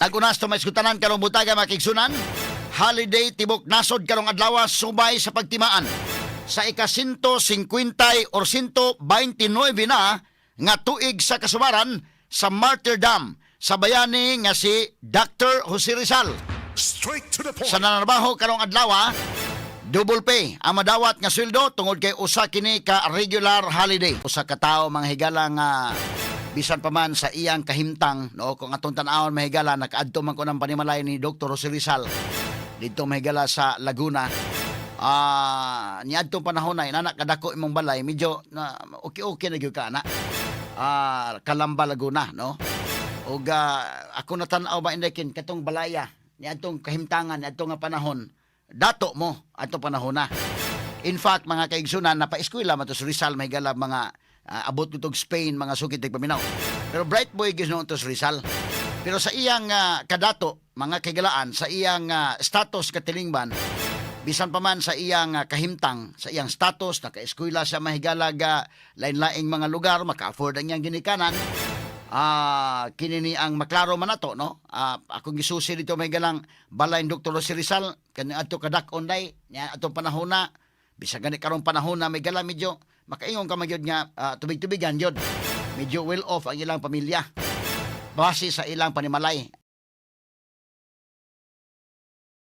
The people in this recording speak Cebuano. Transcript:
Nagunas to may iskutanan karong butaga, mga kaigsunan. Holiday tibok nasod karong adlaw subay sa pagtimaan sa ika-150 or 129 na nga tuig sa kasubaran sa martyrdom sa bayani nga si Dr. Jose Rizal. Straight to the point. Sa nanarbaho karong adlaw, double pay ang madawat nga sweldo tungod kay usa kini ka regular holiday. Usa ka tawo, mga higala, nga bisan pa man sa iyang kahimtang, no, kung atong tan-awon, mahigala, nakaadto man ko ng panimalay ni Dr. Jose Rizal didto, mahigala, sa Laguna. Niadtong panahon na inana kadako imong balay, medyo na okay okay na gyud ka na. Calamba, Laguna, no. Ug ako natan-aw ba, Inday Ken, katong balaya niadtong kahimtangan niadtong nga panahon, dato mo atong panahon na. In fact, mga kaigsunan, napaeskwela man to si Rizal, mahigala, mga abot nitog Spain, mga sukit paminaw. Pero bright boy gyud to si Rizal. Pero sa iyang kadato, mga kahigalaan, sa iyang status katilingban, bisan pa man sa iyang kahimtang, sa iyang status, naka-eskwela siya, mahigala, ga lain-laing mga lugar, maka-afford ang iyang ginikanan. Kini ni ang maklaro man nato, no? Akong gisusi dito, mahigalang balay ni Dr. Jose Rizal kani adto kadak-on day nya atong panahon na, bisan gani karong panahon na, mahigala, medyo makaingon ka magyud nga tubig-tubigan gyud. Medyo well off ang ilang pamilya base sa ilang panimalay.